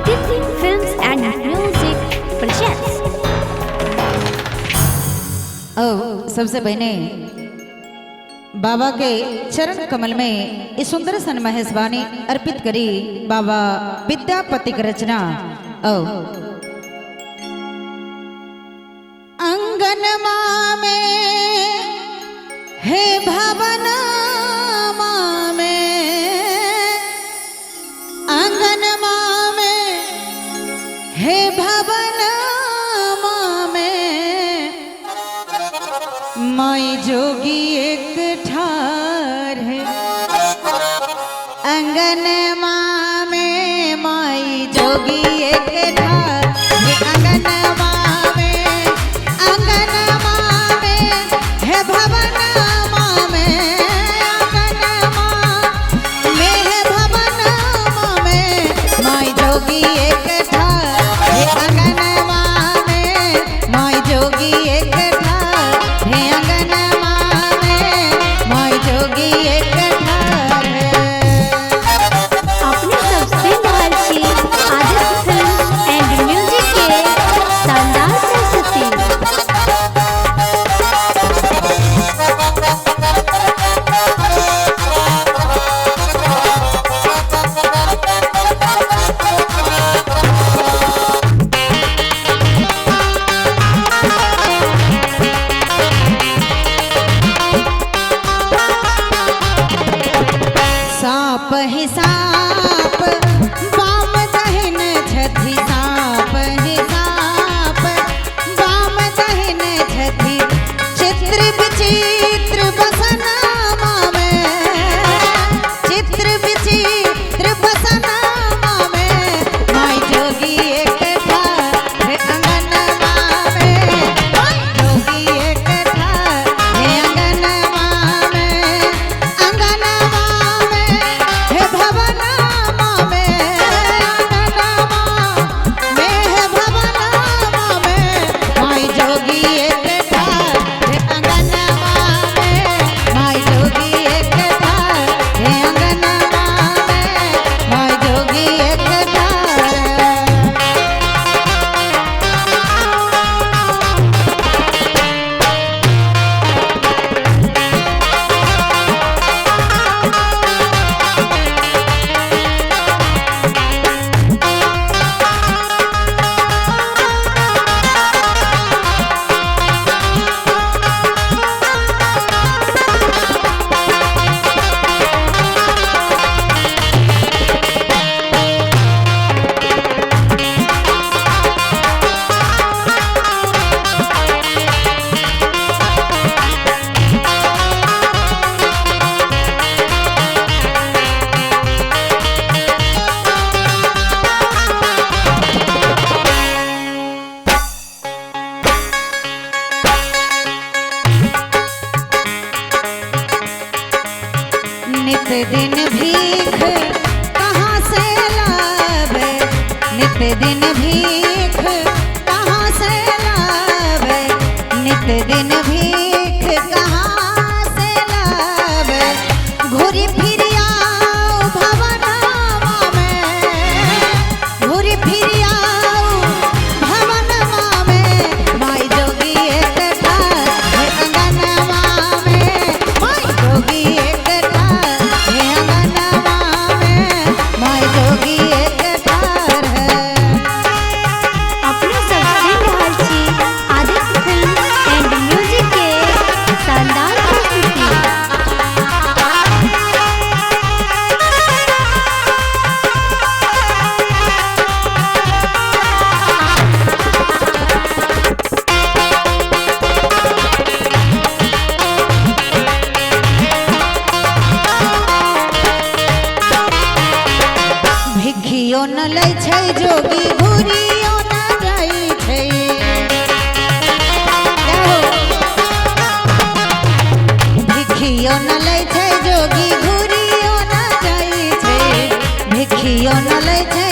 Aditya Films and Music presents. और सबसे पहले बाबा के चरण कमल में इस सुंदर सन महेशवाणी अर्पित करी बाबा विद्यापति की रचना। और अंगन में हे भवना में, अंगन में हे भवना में माई जोगी एक ठार है। अंगन में माई जोगी एक ठार है। अंगन में, अंगन में हे भवन में, अंगन में हे भवन में माई जोगी एक ठार है। अंगन में माई जोगी एक ठार है। अंगन में माई जोगी एक ठार है। अपने सब सुनि रहल छी आदित्य फिल्म्स एंड म्यूजिक के शानदार प्रस्तुति। साप ही साप बाम दहिन छथि, साप ही साप बाम दहिन छथि, चित्र विचित्र बसना में, चित्र विचित्र बसना में माई जोगी एक ठार है। अंगन में माई जोगी एक ठार है। अंगन में, अंगन में हे भवन में, अंगन में हे भवन में माई जोगी एक ठार है। अंगन में माई जोगी एक ठार है। अंगन में माई जोगी एक ठार है। नित दिन भीख कहाँ से लावे, नित दिन भीख कहाँ से लावे, नित दिन भीख कहाँ से लावे, घूरी फिर आओ भवन में, घूरी फिर आओ भवन में माई जोगी एक ठार है। अंगन में माई जोगी एक ठार है। अंगन में माई जोगी एक ठार है। अपने सब सुनि रहल छी आदित्य फिल्म्स एंड म्यूजिक के शानदार प्रस्तुति। भिखियो न लै छै जोगी घूरियो न जाइ छै, भिखियो न लै छै जोगी घूरियो न जाइ छै, भिखियो न लै छै